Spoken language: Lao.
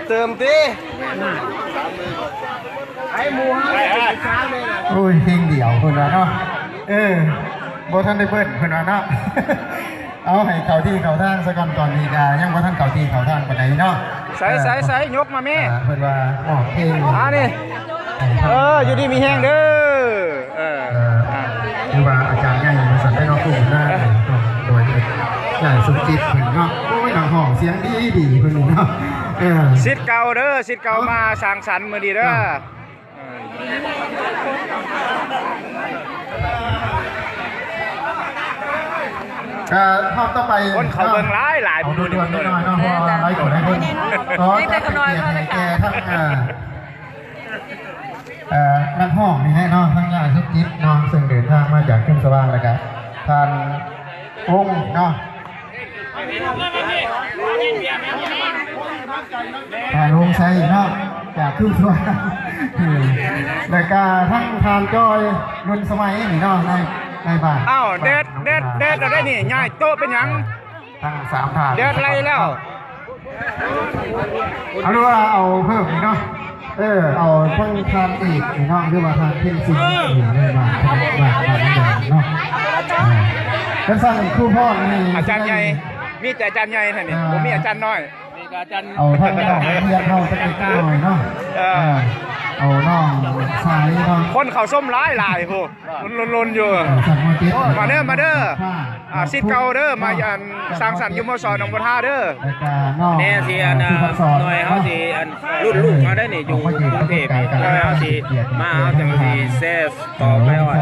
ເຕີມຕິ ໂອ້ຍ ເພງດຽວເພິ່ນວ່າເນາະ ເອີ ບໍ່ທັນໄດ້ເບິດເພິ່ນວ່າເນາະ ເອົາໃຫ້ເຂົ້າທີ່ເຂົ້າທາງຊະກ່ອນ ຕອນນີ້ກະຍັງບໍ່ທັນເຂົ້າທີ່ເຂົ້າທາງປານໃດເນາະ ໃສ ເອີ ໃສ ໃສ ຍົກມາແມ່ ອ່າ ເພິ່ນວ່າມອບເພງ ອ່າ ນີ້ ເອີ ຢູ່ດີມີແຮງເດີ ເອີ ເອີ ອ່າ ຄືວ່າອາຈານໃຫຍ່ວ່າຊັ້ນໄດ໋ເນາະ ຜູ້ນຳ ເອີ ໂດຍ ຍາຍສົມຈິດເພິ່ນເນາະ ໂອ້ຍ ນັກຮ້ອງສຽງດີໆ ເພິ່ນນີ້ເນາະ ເອີ ສິດເກົ່າເດີ ສິດເກົ່າມາສັງສັນມື້ນີ້ເດີ ເອີ ກໍຮອບຕໍ່ໄປ ຄົນເຂົ້າເບິ່ງຫຼາຍໆ ເອົາດ່ວນໆ ເນາະ ເພາະວ່າຫຼາຍຄົນຫຼາຍຄົນ ຂໍຈັດເປັນກຽດໃຫ້ແກ່ທັງ ອ່າ ເອີ ນັກຮ້ອງນີ້ແຫຼະເນາະ ທັງຍາຍສົມຈິດເນາະ ເຊິ່ງເດີນທາງມາຈາກຄຶມສະຫວ່າງ ແລ້ວກະທ່ານວົງເນາະ ທ່ານວົງໄຊເນາະ ຈາກຄຶມສະຫວ່າງ ແລ້ວກະທັງທ່ານຈອຍ ລຸນສະໄໝນີ້ເນາະ ນາຍ ນາຍບ້ານ ອ້າວ ແດດ ແດດ ແດດ ເອົາໄດ້ນີ້ ຍ້າຍໂຕະເປັນຫຍັງ? ທັງສາມທ່ານ ແດດໄລ່ແລ້ວ ເອົາ ຫຼືວ່າເອົາເພີ່ມອີກເນາະ ເອີ ເອົາທັງທ່ານເອກນີ້ເນາະ ຫຼືວ່າທ່ານເພັນສິງ ເອີ ນີ້ມາ ມາ ມາ ມາເນາະ ເອີ ຈັ່ງຊັ້ນຄູພອນນີ້ ອາຈານໃຫຍ່ ມີແຕ່ອາຈານໃຫຍ່ເທົ່ານີ້ ເອີ ບໍ່ມີອາຈານນ້ອຍ ເອົາທັງນ້ອງນັກຮຽນເຮົາຈັກເລັກຈັກນ້ອຍເນາະ ເອີ ເອີ ເອົານ້ອງຊາຍເນາະ ຄົນເຂົ້າຊົມຫຼາຍໆ ໂຫ ລຸນໆຢູ່ ເອີ ມາເດີ ມາເດີ ອ່າ ສິດເກົ່າເດີ ມາອັນ ສັງສັນຢູ່ ມສ ໜອງບົວທາເດີ ແນ່ຊິອັນໜ້ອຍເຮົາຊິອັນລຸ້ນລູກມາໄດ້ນີ້ ຢູ່ກຸງເທບນີ້ ເຮົາຊິມາ ເຮົາຈັ່ງຊິແຊຣ໌ຕໍ່ໄປຮອດ